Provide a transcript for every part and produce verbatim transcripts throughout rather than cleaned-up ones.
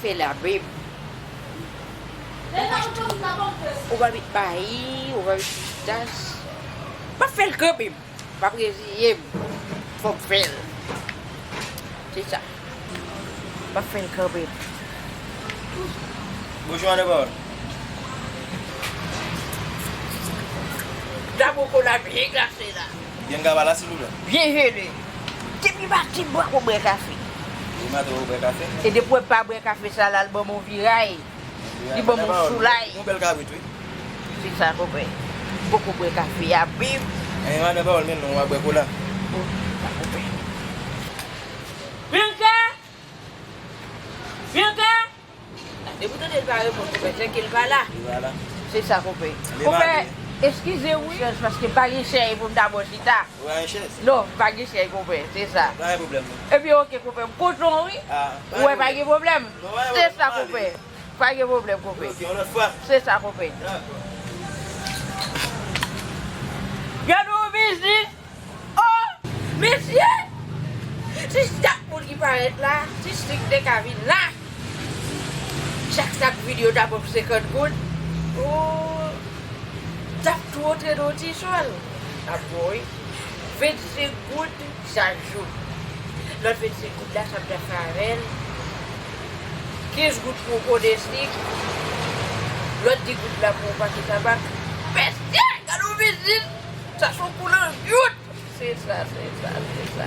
Fè la, babe. Ou pa met mayi, ou pa met pistas. M ap fè l kanmenm. M ap reziye m. Fò m fè l. Se sa. M ap fè l kanmenm. Bonjou, Ann Pawòl. Dabou kola byen glase la. Byen gaba la, silvouplè. Byen jele. Depi maten m poko bwè kafe. Depi maten ou bwè kafe? E depi w pa bwè kafe sa la, l ban m yon viray. Li ban m yon soulay. Yon bèl kabrit, wi. Se sa, konpè. M poko bwè kafe a, bib. Eh, madan Pawòl, men non, w a bwè kola. Oh, sa, konpè. Bianca! Bianca! Depi w tande l pa reponn, konpè, se ke l pa la. Li pa la. Se sa, konpè. Konpè, eskize, wi, paske pa gen chèz pou m ta ba w chita. Ou pa gen chèz? Non, pa gen chèz, konpè, se sa. Pa gen pwoblèm, non. Epi, oke, konpè, m kontan, wi. Ah, pa gen pwoblèm. Ou wè, pa gen pwoblèm. Non, pa gen pwoblèm. Se sa, konpè. Pa gen pwoblèm, konpè. Ok, yon lòt fwa. Se sa, konpè. Dakò. Gade yon biznis. Oh! Mesye! Si chak moun ki parèt la, si chak te ka vin la, chak sak vin yo ta ban m senkant goud. Oh! T ap tou antre nan yon ti sòl. Ap bon, wi. Vennsenk goud. Chak jou. Lòt vennsenk goud la, sa m ta fè avè l? Kenz goud pou yon po de sik. Lòt dis goud la pou yon pake tabak. Mesye, gade yon biznis! Sa se yon koulè jout! Se sa, se sa, se sa.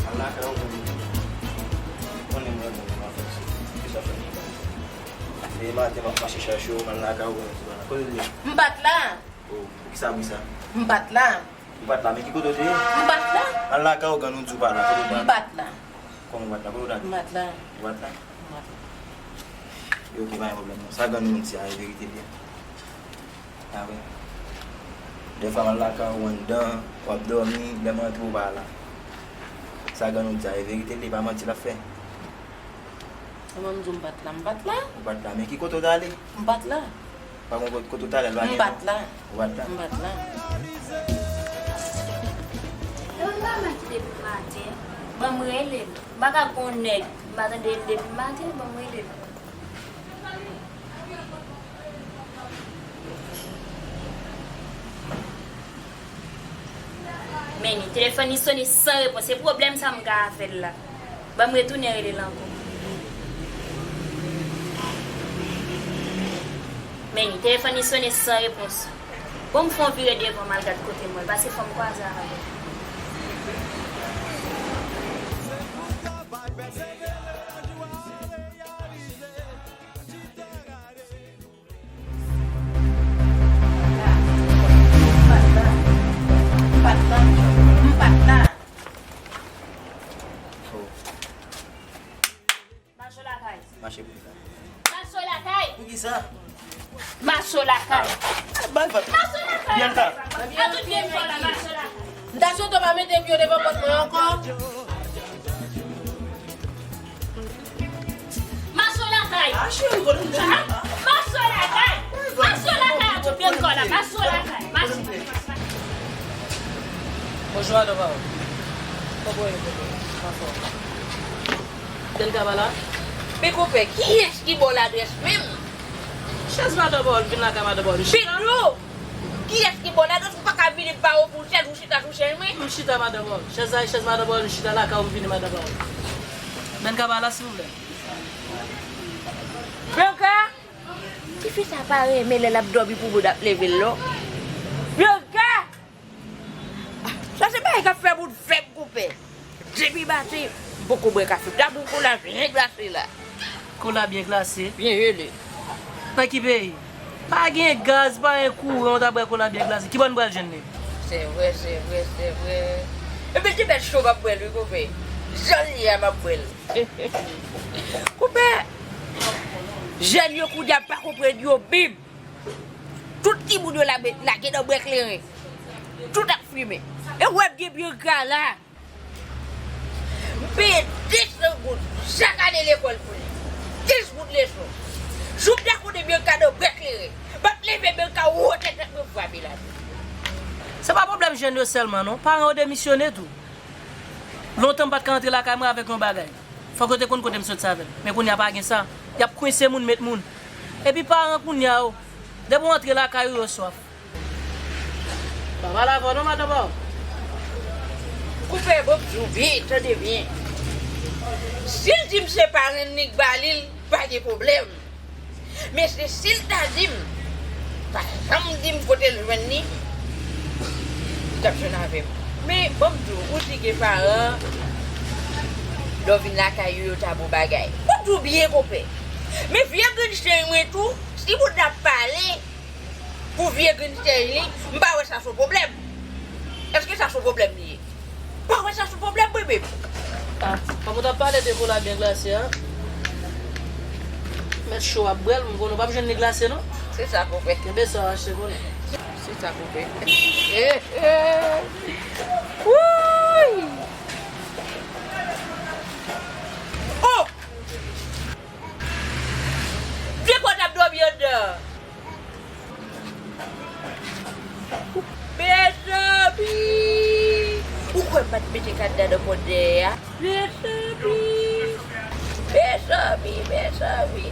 Al lakay ou, konnen mwen menm, mwen fè sou. Ki sa fè m konsa? Se maten m ap mache chache w, m al lakay ou, konnen ti bagay. Kote l ye? M pa t la. Oh, poukisa bri sa? M pa t la. Ou pa t la, men ki kote w te ye? M pa t la. Al lakay ou, grann ou di w pa la, kote w pa la? M pa t la. Kòman ou pa t la? Kote w t ap ye? M pa t la. Ou pa t la? M pa t la. Yo, ok, pa gen pwoblèm non. Sa grann ou di a, e verite l ye. A wi. Dèfwa m al lakay ou anndan, w ap dòmi, lè m antre ou pa la. Sa grann ou di a, e verite l ye, pa manti l ap fè. Kòman m di w m pa t la? M pa t la. Ou pa t la, men ki kote w t ale? M pa t la. Pa gen kote, kote w t ale, pa gen non. M pa t la. Ou pa t la? M pa t la. E ou pa mwen ki depi maten, ban m rele l. M pa ka gon nèg, m pa tande l depi maten, ban m rele l. Men ni, telefòn li sone san repons. Se pwoblèm sa m gen avè l la. Ban m retounen rele l ankò. Men ni, telefòn li sone san repons. Bon, m fè yon vire devan m al gad kote mwen, paske fò m kwaze avè l. M pa t la. M pa t la. M pa t la. Oh. Mache lakay. Mache pou kisa? Mache lakay. Pou kisa? Mache lakay. Bay vag. Mache lakay. Bianca. A tout vye fò la, mache lakay. M ta swete w pa mete pye w devan pòt mwen ankò. Mache lakay. Ah, cheri, konnen m te... Ah, mache lakay. Mache lakay a tout vye kò la. Mache lakay. Mache. Bonjou, madan Pawòl. Kòman w ye, kòman w ye? Anfòm. Bèl gaba la. Men konpè, kiyès ki ba w ladrès menm? Chèz madan Pawòl, vin lakay madan Pawòl. Pedro! Kiyès ki ba w ladrès? Ou pa ka vini ba yo pou chèz, ou chita sou chèz mwen? M chita madan Pawòl. Chèz la e chèz madan Pawòl, m chita lakay ou, m vini madan Pawòl. Bèl gaba la, silvouplè. Bianca! Tifi sa pa renmen lè l ap dòmi pou moun ap leve l, non. Bianca! Sa se bagay k ap fè moun fèb, konpè. Depi maten, m poko bwè kafe. Dabou kola byen glase la. Kola byen glase? Byen jele. Nan ki peyi? Pa gen gaz, pa gen kouran, w ta bwè kola byen glase. Ki bò n pral jwenn li? Se vre, se vre, se vre. Epi se bèt cho m ap bwè l, wi, konpè. Jan l ye a, m ap bwè l. Konpè, jèn yo kounye a pa konprann yo menm. Tout timoun yo lage, lage nan bwè kleren. Tout ap fimen. E ou wè m gen Bianca la. M peye de san goud chak ane lekòl pou li. Dis goud leson. Jou m ta konnen Bianca nan bwè kleren, m ap leve Bianca wote tèt mwen frape l atè. Se pa pwoblèm jèn yo sèlman non. Paran yo demisyone tou. Lontan m pa t ka antre lakay mwen avèk yon bagay. Fòk yo te konn kote m sot sa avè l. Men kounye a pa gen sa. Y ap kwense moun, met moun. Epi paran kounye a yo, depi w antre lakay ou, yo swaf. Pa pale avè w non, madanm pa w. Koupe, bon, m di w byen, tande byen. Si l di m se parenn li k ba li l, pa gen pwoblèm. Men se si l ta di m, pa janm di m kote l jwenn li, li t ap jwenn avè m. Men, bon, m di w, ou di gen paran, lè w vin lakay yo, yo ta bon bagay. Ou di w byen, konpè. Men vye grenn chèy mwen tou, si moun ap pale, pou vye grenn chèy li, m pa wè sa se yon pwoblèm. Èske sa se yon pwoblèm li ye? M pa wè sa se yon pwoblèm, mwen menm. Ah, kòm ou t ap pale de kola byen glase a, mèt cho ap bwè l, m konnen w p ap jwenn li glase non. Se sa, konpè. Kenbe sa, achte kola. Se sa, konpè. Eh, eh. Wouy! Oh! Vye kò t ap dòmi anndan. Mezanmi! Ou kwè m pa t mete kadna nan pòt dèyè a? Mezanmi! Mezanmi, mezanmi!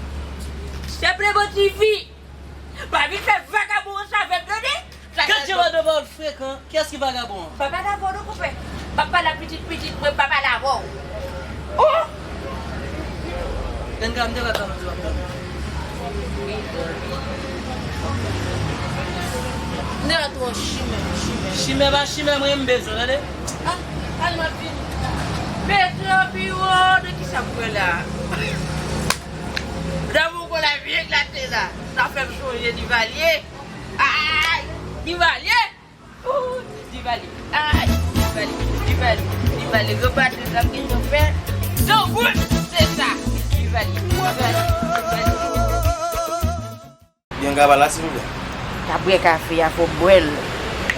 Seple bon T V! Pa vin fè vagabon sa avè m tande! Gad jan madan pa w frekan. Kiyès ki vagabon an? Pa vagabon non, konpè. M ap pale ak pitit pitit mwen, m pa pale avè w. Oh! Dènga, m te wè kòman di w ap dòmi. Nèg la twò chimè, chimè. Chimè pa chimè, mwen m bezwen, tande. Ah, ale m ap vini. Mezanmi, oh, de kisa m pran la? Damou kon la vye glate la. Sa fè m sonje Divalye. Ay! Divalye! Ooh, Divalye. Ay, Divalye, Divalye, Divalye. Gwo batri sa m gentan fè. Don Wood, se sa. Divalye, Divalye, Divalye. Bianca pa la, silvouplè. T ap bwè kafe a, fò bwè l.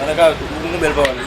Ann ka, ou gon bèl pawòl, wi.